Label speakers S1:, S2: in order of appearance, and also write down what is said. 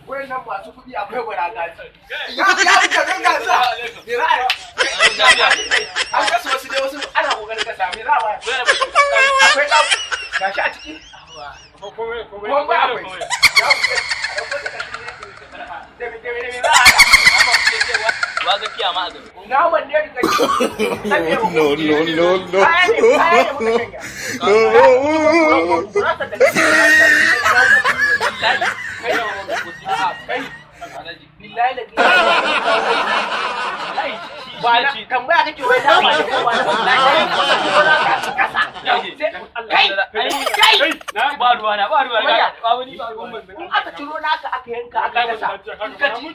S1: Wayannan masu kuɗi akwai baragaji. Ya wuce nan gasa. Me za a yi? An kasa wasu dai, wasu ana kokarin kasa. Me za a bayar? Akwai ɗan gashi a ciki? Komai akwai. Ya wuce. A ɗauko takardun ne. Da me za a haɗa?
S2: Wa ga fiya ma a gari.
S1: Naman ne da kake.
S3: No, no, no, no.
S1: Kaya ne, kaya ne muka shanya. Gurasa da kai. Billahi da ba na tambaya kake wai dama ne ko ba na kasa. Kai, kai.
S2: Ba ruwa na, ba ruwa na.
S1: Manya.
S2: Ba wani, ba ruwan.
S1: In aka ciro naka aka yanka aka gasa, in ka ci.